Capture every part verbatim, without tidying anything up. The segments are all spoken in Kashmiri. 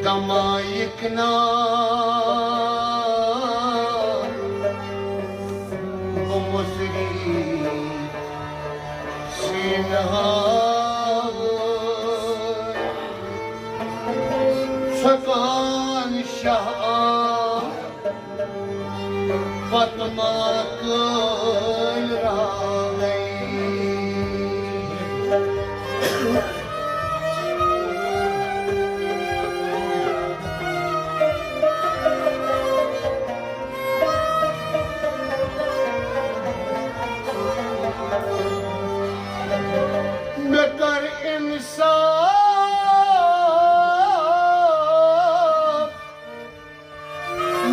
دمائک نا بمصری سینہا سکان شاہ فاطمہ کل راغی۔ مےٚ کر انصاف،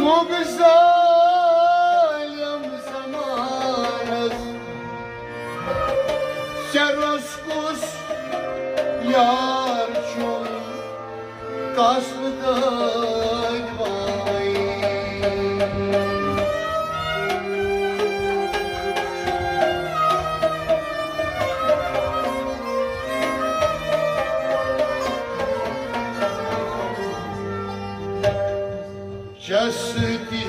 موٚگ ظالم زمانس، ژےٚ روٚس کُس یار چھُم کس دٲدۍ وٲے۔ چستی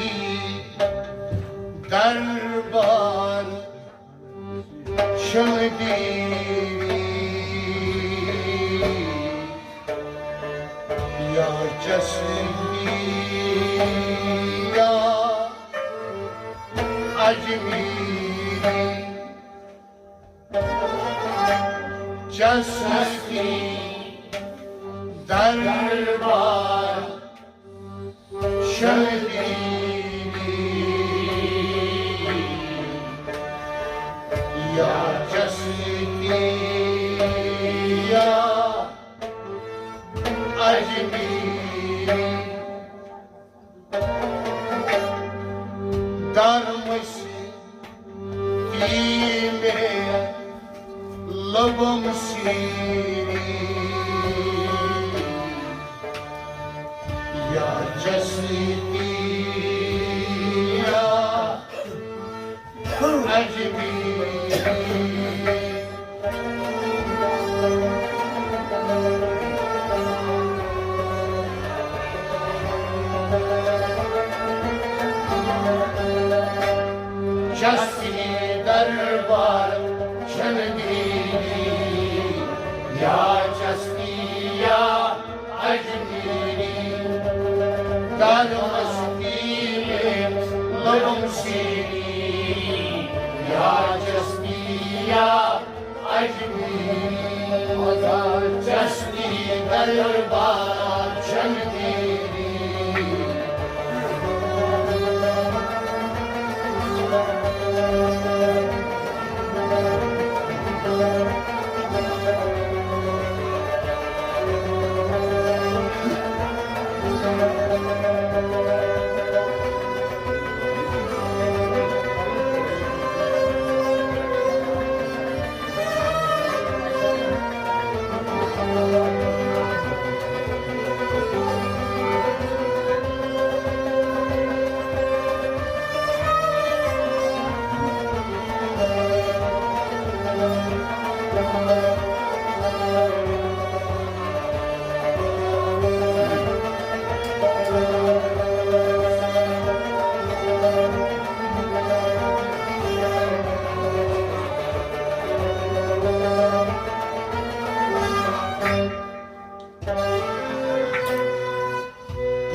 دربار چھنہٕ دیٖوی یا چستی یا اجمیری۔ چستی دربار شبیری یا چستی یا اجمیری۔ درمسی تی میں لبم سیری یا چستی یا اجمیری۔ چستی دربار چھنہٕ دیٖوی یا چستی یا اجمیری۔ درمسی تی میں لبم سیری یا چستی یا اجمیری۔ چستی دربار چھنہٕ دیٖوی۔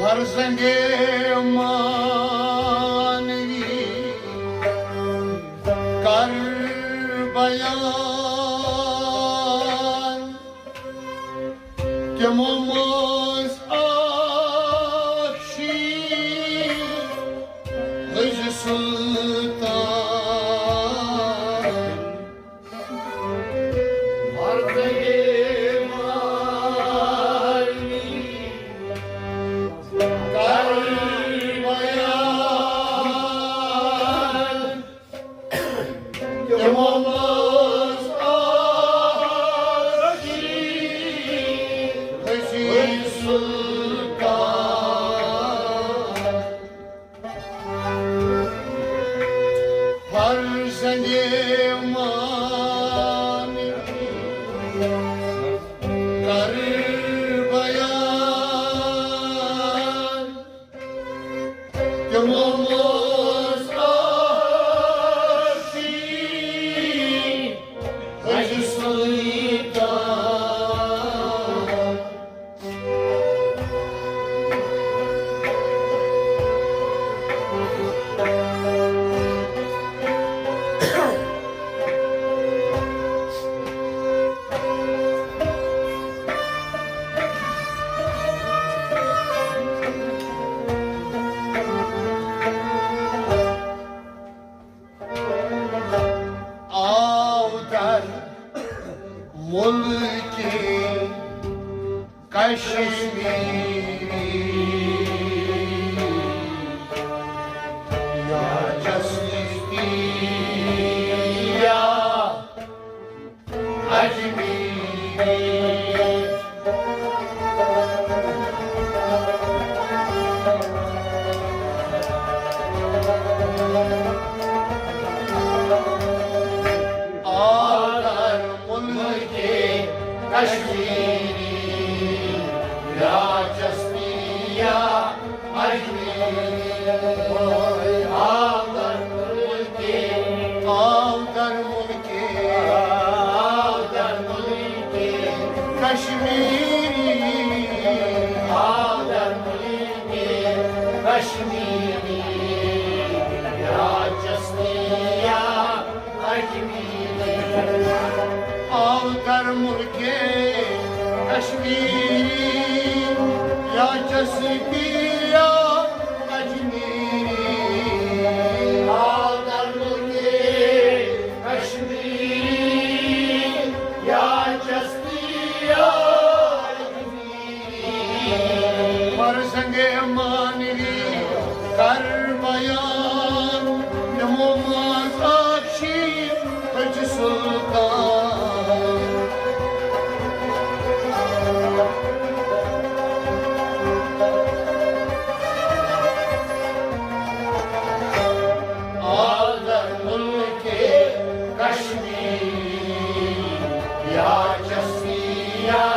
فرزندِ معنوی کر بیان، تِمو منٛز اکھ شیٖر حٲجی سلطان۔ کشمیری یا چشتی یا اجمیری۔ آ در ملک کشمیری یا چشتی یا اجمیری، آ در ملک، آ در ملک، آ در ملک کشمیری، آ در ملک کشمیری یا چشتی یا اجمیری۔ آ در ملک کشمیری یا چشتی یا اجمیری، آ در ملک کشمیری یا چشتی یا اجمیری۔ فرزند معنوی کر بیان، نمو منٛز اکھ شیٖن، بچ سلطان۔ آ در ملک کشمیری یا چشتی یا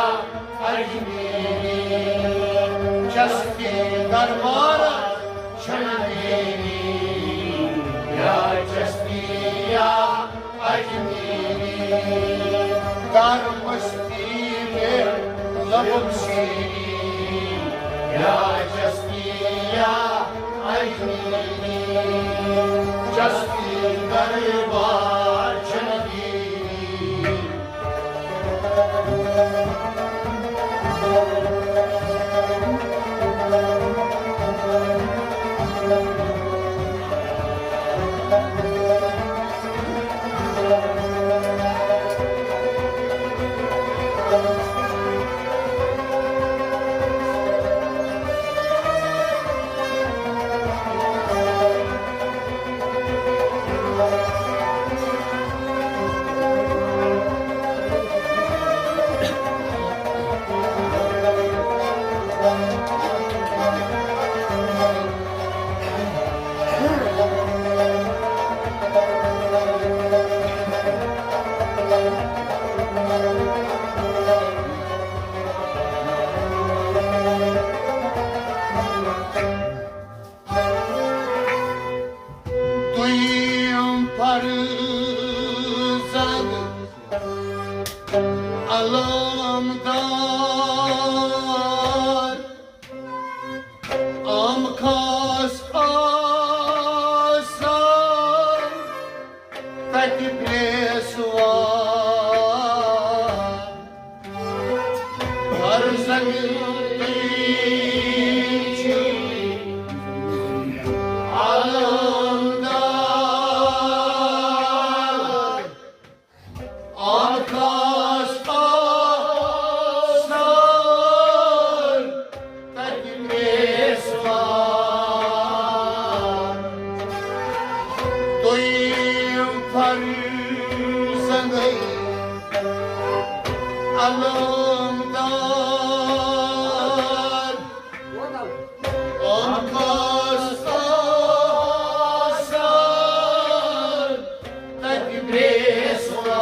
اجمیری، چشتی دربار چھنہ دیری یا چشتی یا اجمیری، در مستی میں لبم سیری یا چشتی یا اجمیری، چشتی دربار چھنہ دیری۔ دوٚیِم فرزند علمدار، عام خاص آسان تتہِ پریسوار۔ ہر زمین تیری علمدار، آن خاص آسان تتہِ پریسوار۔ دوٚیِم فرزندے علمدار، آن خاص آسان تتہِ پریسوار۔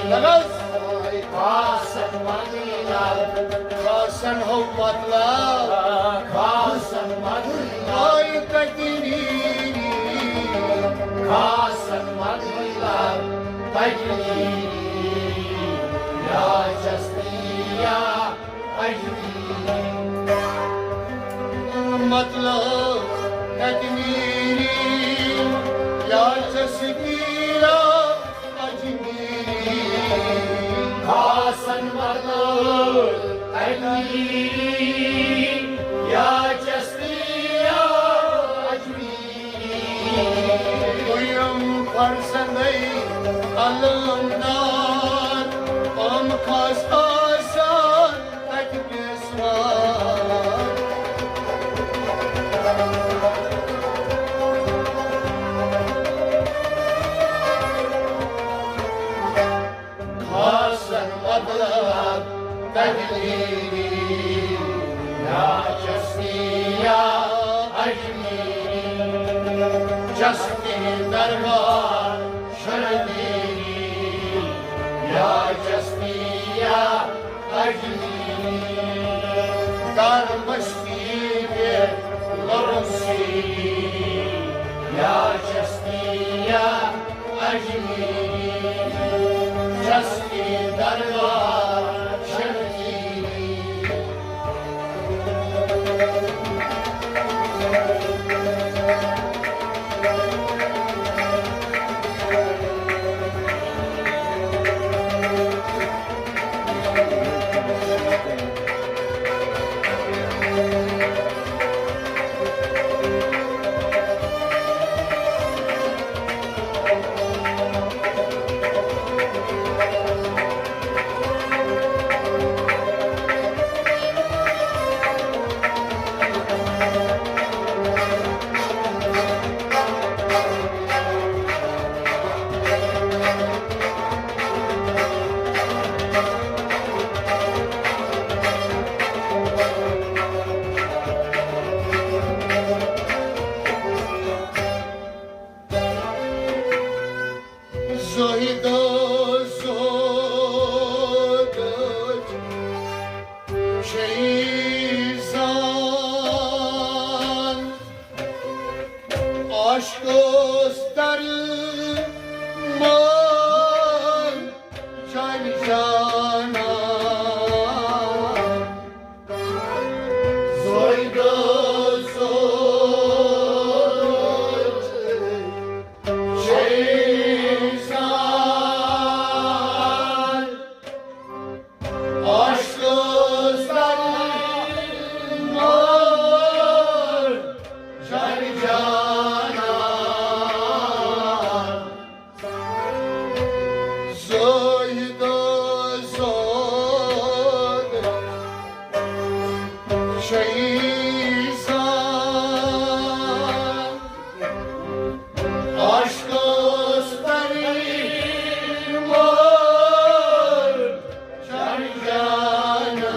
لگس۔ خاصن مطلب، خاصن ہو مطلب، خاصن مطلب۔ آے تجلیلی، خاصن مطلب تجلیلی، یا چشتیہ اجمیری۔ مطلب تجلیلی، یا چشتیہ اجمیری۔ خاصن مطلب تجلیلی، یا چشتیہ اجمیری۔ دویم فرزندے علمدار، یِم خاص آسان تتہِ پیشوا۔ خاصن مطلب تجلیلی، یا چشتیہ اجمیری۔ چشتی درگاہ شرمیری، یا چشتیہ اجمیری۔ در مشتی پہ لرم سیری، یا چشتیہ اجمیری۔ چشتی درگاہ شرمیری۔ زاہد زہدٕچ چھیی زان، عاشقس درمان چل جانا۔ زاہد زہدٕچ چھیی زان، عاشقس درمان چل جانا۔ زاہد زہد چھیی زان، عاشقس درمان چل جانا۔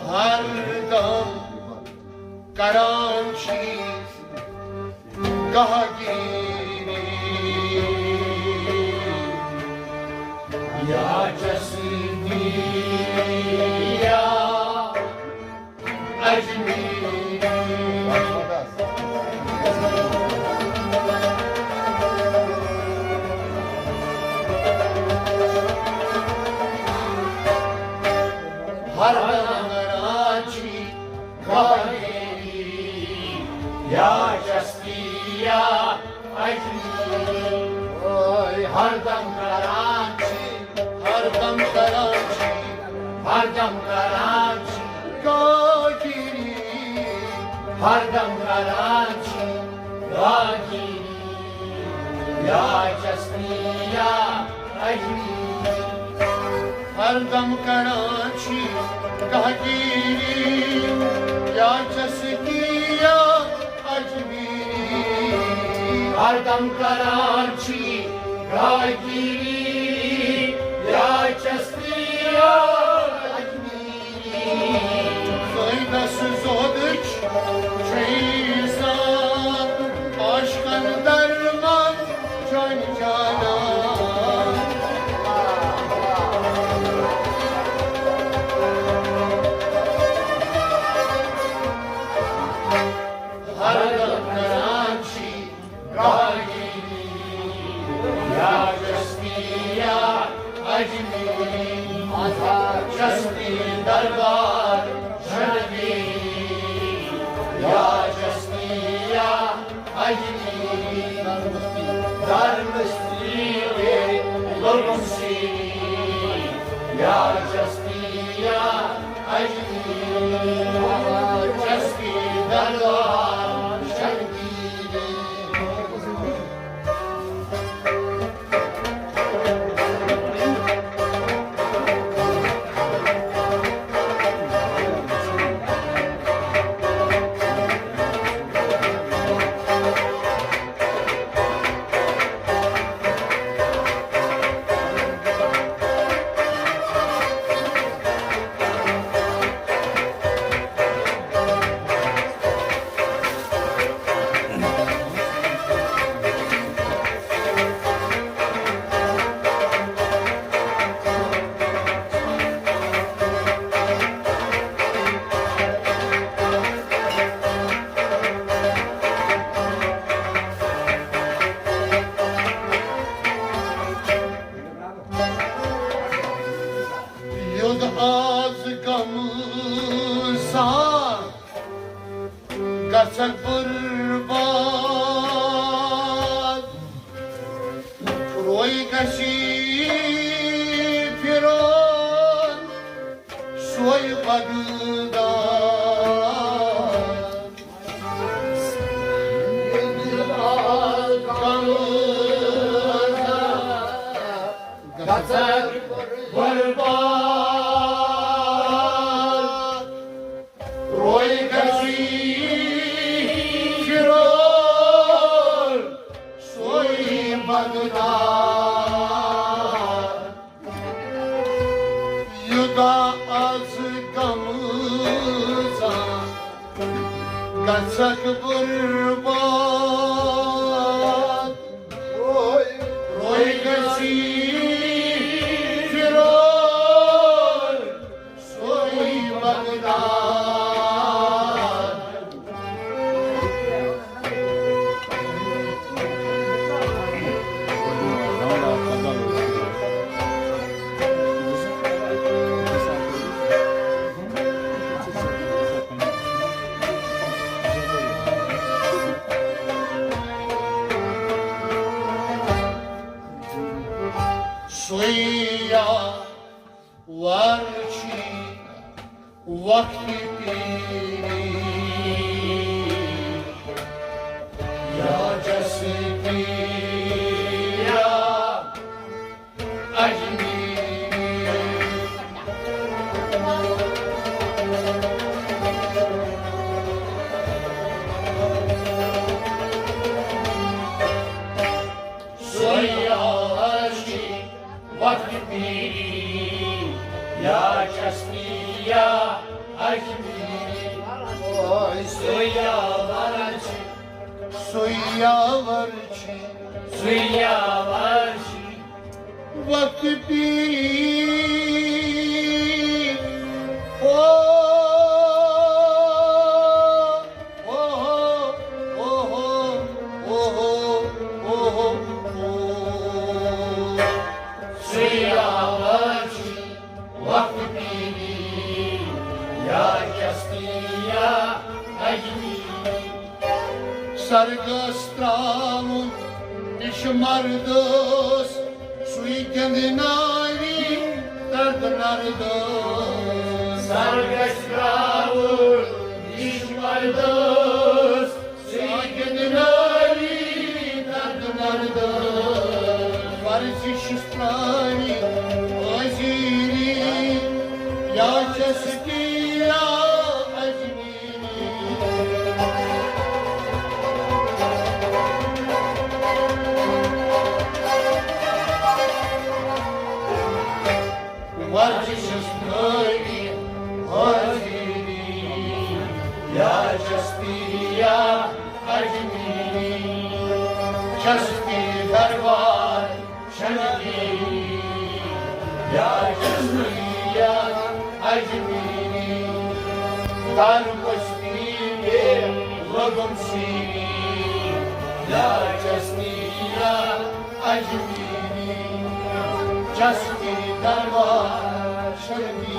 ہر دم کران چھی گاہگیری، یا چشتیہ اجمیری۔ ہر دم کران چھی گاہگیری، یا چشتیہ اجمیری۔ ہر دم کران چھی، ہر دم کران چھی، ہر دم کران چھی گاہگیری۔ ہر دم کران چھی گاہگیری، یا چشتیہ اجمیری۔ ہر دم کران چھی گاہگیری یا چستی یا اجمیری۔ ہردم کران چھی گاہگیری یا چستی یا اجمیری۔ زٲہدس زُہدٕچ چھے زان عاشقن درمان چانہِ جانان۔ ہر دم کران چھی گاہگیری، یا چستی یا اجمیری، چستی دربار شنگیری، یا چستی یا اجمیری، درمستی لومسی، یا چستی یا اجمیری، چستی دربار شنگیری۔ یوٚد آز غمہٕ سان گژھکھ برباد، روے گژھی پھران سوے بغداد۔ یوٚد آز غمہٕ سان گژھکھ برباد، روے گژھی پھران سوے بغداد۔ یوٚد آز غمہٕ سان گژھکھ برباد، روے گژھی پھران سوے بغداد۔ سویا ورشی وقت پیری، یا جس پیا اجمیری۔ سویا ورشی وقت پیری، یا چشمی یا اجمیری۔ سویا ورشی، سویا ورشی، سویا ورشی وقت پیری۔ او، او، او، او، او، او۔ سویا ورشی وقت پیری، یا چشمی یا اجمیری۔ سرگس تراون نش مردس، سوی گندناری درد نردس۔ سرگس تراون نش مردس، سوی گندناری درد نردس۔ ورزش پرانی حاضری، یا چشمی یا اجمیری، چشتی دربار شنگیری، یا چشتی یا اجمیری، در بستی لگم سیری، یا چشتی یا اجمیری، چشتی دربار شنگیری.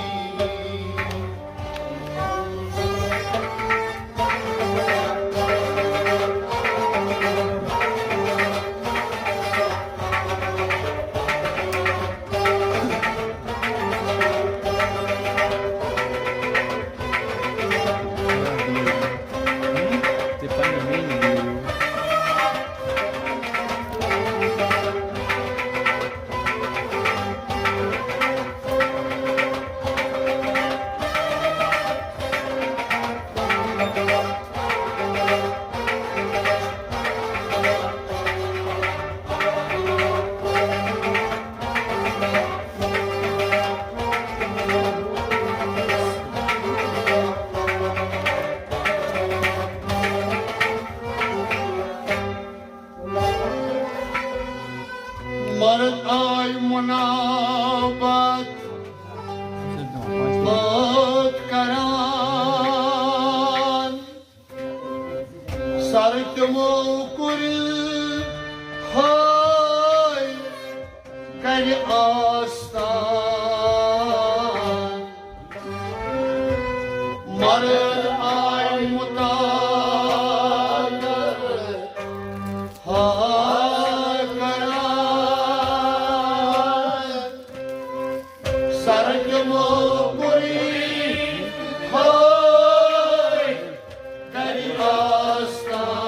مرد آے مناوبت بٲتھ کران، سر تِمو کوٚر ہٲے کرِ آستان۔ مرد آے متاثر ہاے کران، سر تِمو کوٚر ہٲے کرِ آستان۔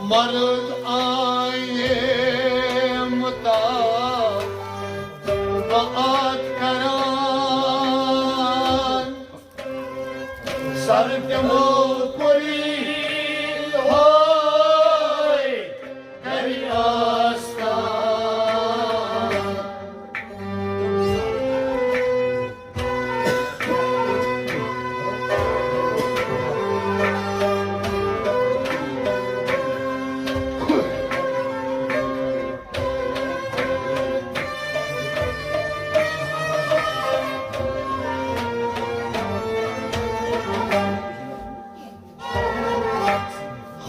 مرد آے متاثر بات کران، سر تِمو کوٚر ہاے کرِ آستان۔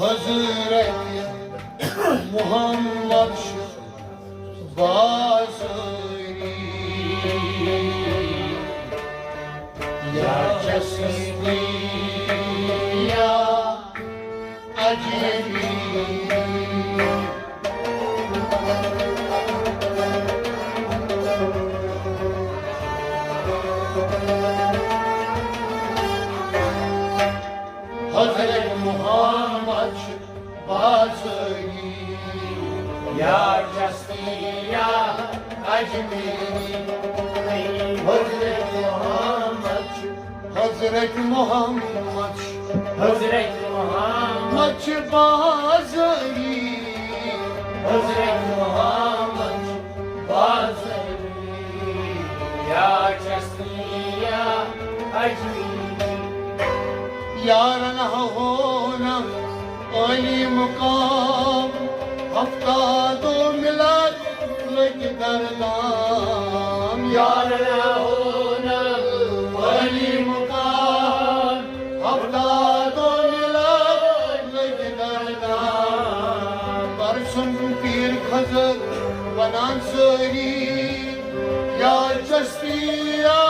حضرت محمد چھُ بازٲری، یا چشتی یا اجمیری۔ حضرت محمد چھُ بازٲری، یا چشتی یا اجمیری۔ حضرت محمد چھُ، حضرت محمد چھُ، حضرت محمد چھُ بازٲری۔ حضرت محمد چھُ بازٲری، یا چشتی یا اجمیری۔ یارن ہاوو نہ عالی مقام، ہفتادو ملت لگہِ دردام۔ یارن ہاوو نہ عالی مقام، ہفتادو ملت لگہِ دردام۔ پرسُن پیٖر خضر ونان سٲری، یا چشتی یا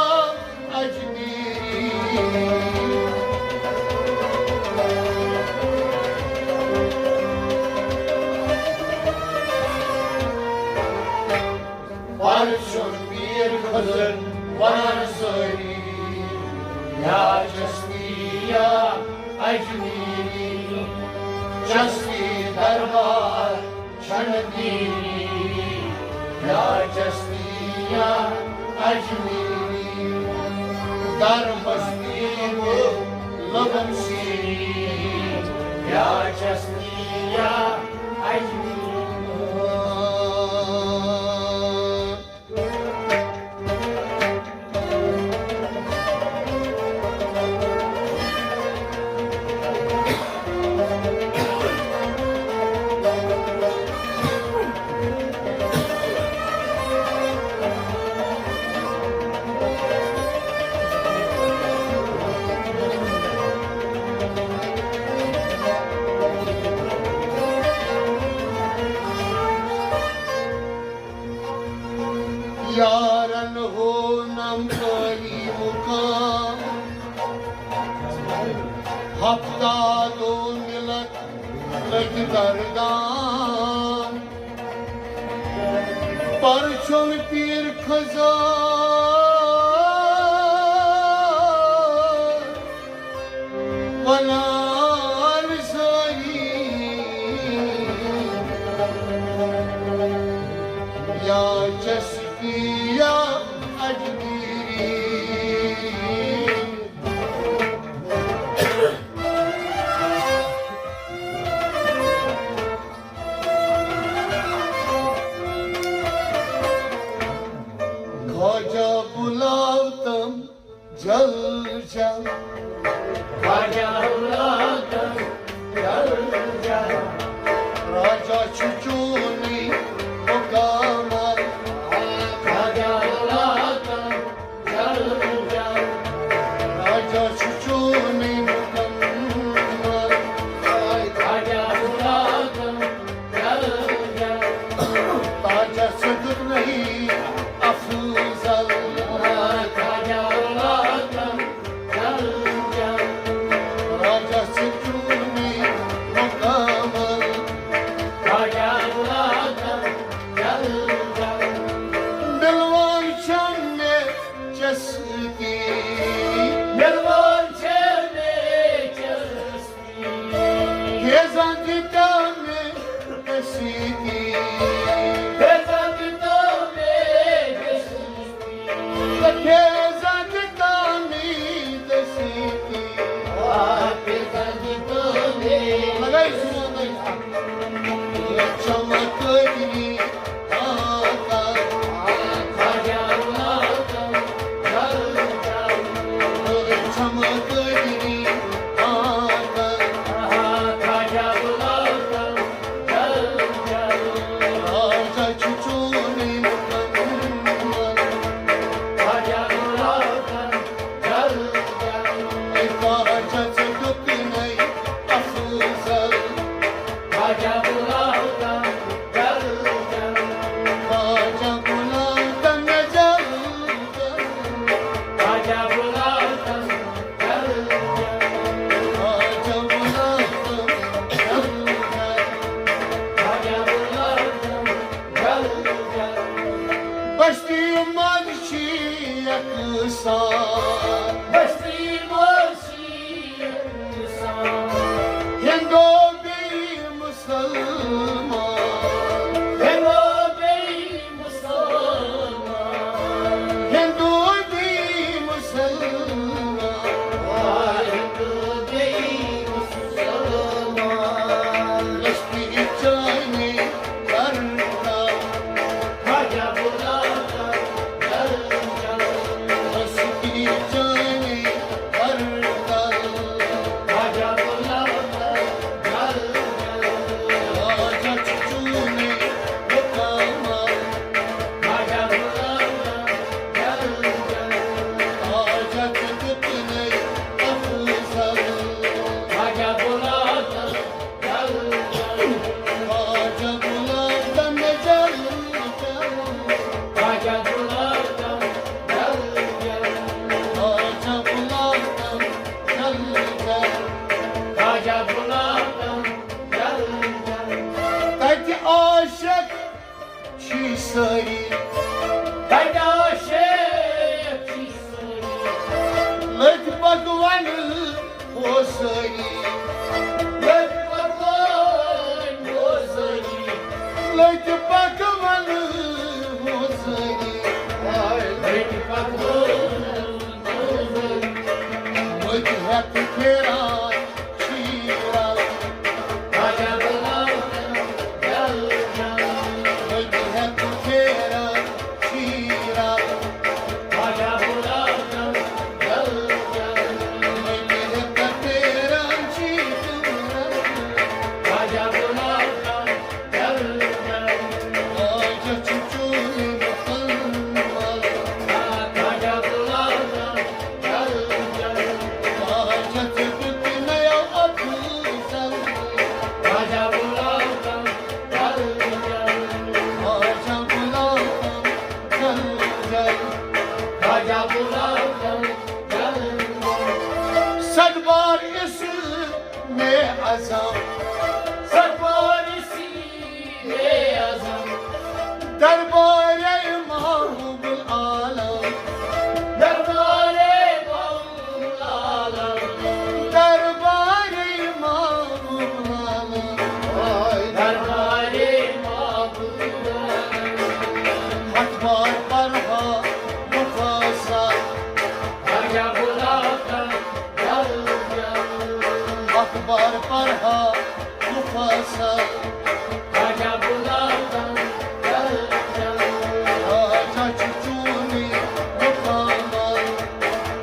اجمیری۔ پرسُن پیٖر خضر ونان سٲری، یا چشتی یا اجمیری۔ چشتی دربار چھنہٕ دیٖری، یا چشتی یا اجمیری۔ در بستی گو لبم سیری، یا چشتی یا اجمیری۔ افتاد و ملت لگہِ دردان، پرچم پیر خزان ونان ساری، یا چسپی یا اجمیری۔ خواجہ بلاوتم جل جل، خواجہ بلاوتم جل جل۔ راجہ چھُ چونُے مکمل، خواجہ بلاوتم جل جل۔ راجہ چھُ چونُے مکمل، خواجہ بلاوتم جل جل۔ تاجہ ژےٚ دیُت نہٕ افضل، خواجہ بلاوتم جل جل۔ راجہ ژےٚ چونُے مکمل، خواجہ بلاوتم جل جل۔ مِلوان چھَم مےٚ ژےٚ سۭتی، مِلوان چھَم مےٚ ژےٚ سۭتی۔ فیضان دِتو مےٚ ژےٚ سۭتی، فیضان دِتو مےٚ ژےٚ سۭتی۔ فیضان دِتو مےٚ ژےٚ سۭتی۔ آ، فیضان دِتو مےٚ۔ لگٲیِو زور، لگٲیِو۔ چمکدنی آقا، خواجہ بلاوتم جل جل۔ چمکدنی آقا، خواجہ بلاوتم جل جل۔ راجہ چھُ چونُے مکمل، خواجہ بلاوتم جل جل۔ اے خواجہ ژےٚ دیُتنَے افضل، خواجہ بلاوتم جل جل۔ خواجہ بلاوتم جل جل۔ خواجہ بلاوتم جل جل۔ خواجہ بلاوتم جل جل۔ خواجہ بلاوتم جل جل۔ بستی منٛز چھِ یکسان، بستی منٛز چھِ یکسان۔ ہندو بیٚیہِ مسلمان، ہندو بیٚیہِ مسلمان، ہندو بیٚیہِ مسلمان، ہندو بیٚیہِ مسلمان۔ لشکری چانے کرتا، خواجہ بلاوتم جل جل۔ لشکری چانے کرتا، خواجہ بلاوتم جل جل۔ خواجہ چھُ چونُے مکمل، خواجہ بلاوتم جل جل۔ خواجہ ژےٚ دیُتنَے افضل، خواجہ بلاوتم جل جل۔ خواجہ بلاوتم جل جل۔ خواجہ بلاوتم جل جل۔ خواجہ بلاوتم جل جل۔ خواجہ بلاوتم جل جل۔ تَتہِ عاشق چھِ سٲری، تَتہِ عاشق چھِ سٲری۔ لٔگۍ پکوان ہو سٲری، لٔگۍ پکوان ہو سٲری۔ لٔگۍ پکوان ہو سٲری۔ لٔگۍ پکوان ہو سٲری۔ مٔتۍ ہٮ۪تھ پھیران شیٖرل۔ خواجہ بلاوتم جل جل۔ مٔتۍ ہٮ۪تھ پھیران شیٖرل۔ خواجہ بلاوتم جل جل۔ مٔتۍ ہٮ۪تھ پھیران شیٖرل۔ خواجہ بلاوتم جل جل۔ خواجہ چھُ چونُے مکمل۔ خواجہ بلاوتم جل جل۔ خواجہ ژےٚ دیُتنَے افضل۔ خواجہ بلاوتم جل جل۔ خواجہ بلاوتم جل جل۔ خواجہ بلاوتم جل جل۔ صد بار اس اعظم، سرکار سید اعظم، دربار محبوب العالم، دربار محبوب العالم، دربار محبوب العالم، دربار محبوب العالم، ہتھ بار پرہا مفصل، خواجہ غلام اخبار پرہا مفصل، خواجہ غلام، خواجہ چھُ چونُے مکمل،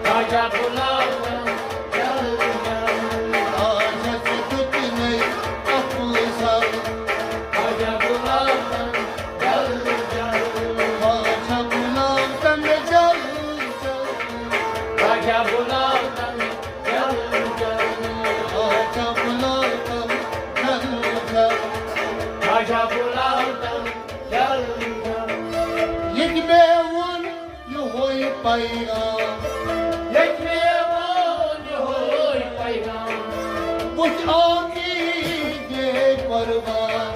خواجہ غلام، خواجہ ژےٚ دیُتنَے افضل، خواجہ غلام، خواجہ غلام تن جل جل، خواجہ غلام تن خواجہ غلام تن جل جل، خواجہ غلام تن جل جل۔ ییٚتہِ مےٚ ووٚن یِہوٚے پیغام، ییٚتہِ مےٚ ووٚن یِہوٚے پیغام، بُتھِ عقیدے قربان،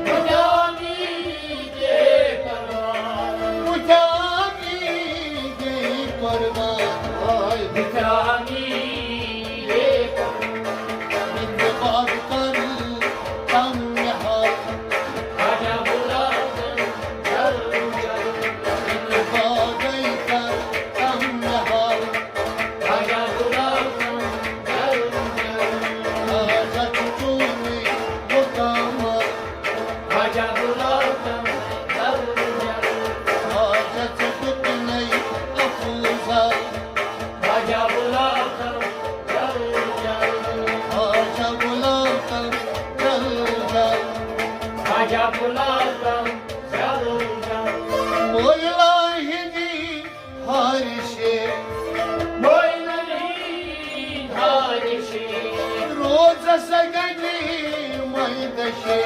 بُتھِ عقیدے قربان، بُتھِ عقیدے قربان، آے بُتھِ عقیدے قربان۔ اِنتِباہ کر تم نہاد، خواجہ غلام تن جل جل، اِنتِباہ کر تم نہاد، خواجہ غلام تن جل جل، خواجہ چھُ چونُے مکمل، خواجہ غلام تن جل جل، خواجہ ژےٚ دیُتنَے افضل، خواجہ غلام تن جل جل، خواجہ غلام تن جل جل، خواجہ غلام تن جل جل۔ مٲیِلا ہِنٛدی ہارشے، مٲیِلا ہِنٛدی ہارشے، روزس گنجی مٲیدشے،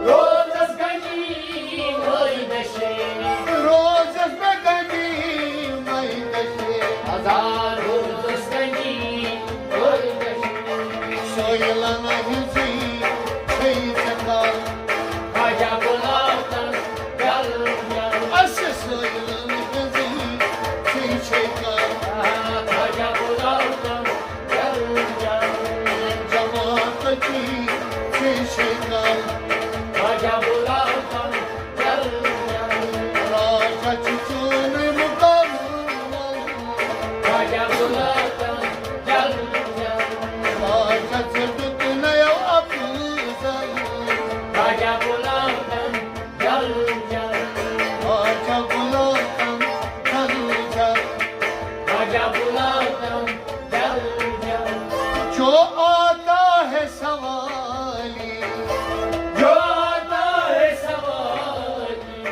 روزس گنجی مٲیدشے، روزس گنجی مٲیدشے، ہزار روزس گنجی مٲیدشے۔ سٲیِلن ہِنٛزٕے چھے ژےٚ کل، خواجہ غلام تن جل جل۔ اَسہِ سٲیِلن ہِنٛزٕے چھے، چھے کل، خواجہ غلام تن جل جل۔ جماعتٕچی چھے، چھے کل، خواجہ غلام تن جل جل۔ راجہ چھُ چونُے مکمل، خواجہ غلام تن جل جل۔ راجہ ژےٚ دیُتنَے افضل، خواجہ غلام تن جل جل، خواجہ غلام تن جل جل، خواجہ غلام تن جل جل۔ جو آتا ہے سوالی، جو آتا ہے سوالی،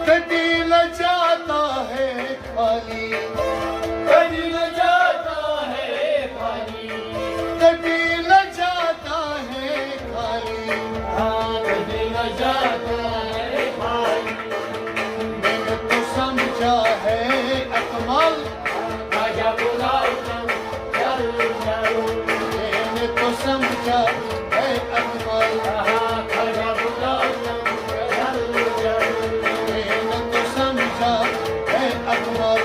کبھی نہ جاتا ہے خالی، کبھی نہ جاتا ہے خالی، کبھی نہ جاتا ہے خالی، ہاں، کبھی نہ جاتا ہے خالی۔ میں نے تو سمجھا ہے اکمل، خواجہ غلام تن جل جل۔ میں نے تو سمجھا ہے اکمل، خواجہ غلام تن جل جل۔ میں نے تو سمجھا ہے اکمل،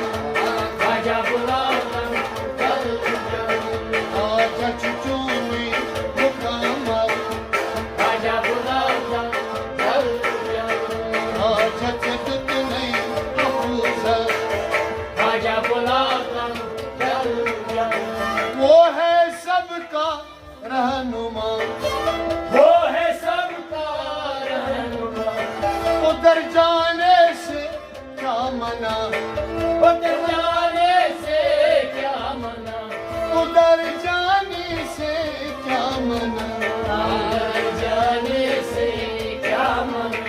خواجہ غلام تن جل جل۔ خواجہ چھُ چونُے مکمل، خواجہ غلام تن جل جل۔ خواجہ ژےٚ دیُتنَے افضل، خواجہ غلام تن جل جل۔ وہ ہے سب کا رہنما، وہ ہے سب کا رہنما، ادھر جانے سے کیا منع، ادھر جانے سے کیا منع، ادھر جانے سے کیا منع، ادھر جانے سے کیا منع۔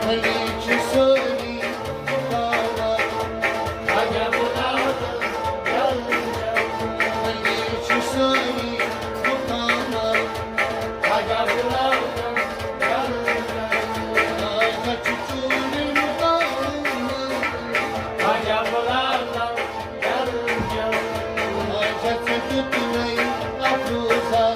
بھلی چھِ سٲری پکاران، خواجہ غلام تن جل جل۔ بھلی چھِ سٲری پکاران، خواجہ غلام تن جل جل۔ خواجہ چھُ چونُے مکمل، خواجہ غلام تن جل جل۔ خواجہ ژےٚ دیُتنَے افضل،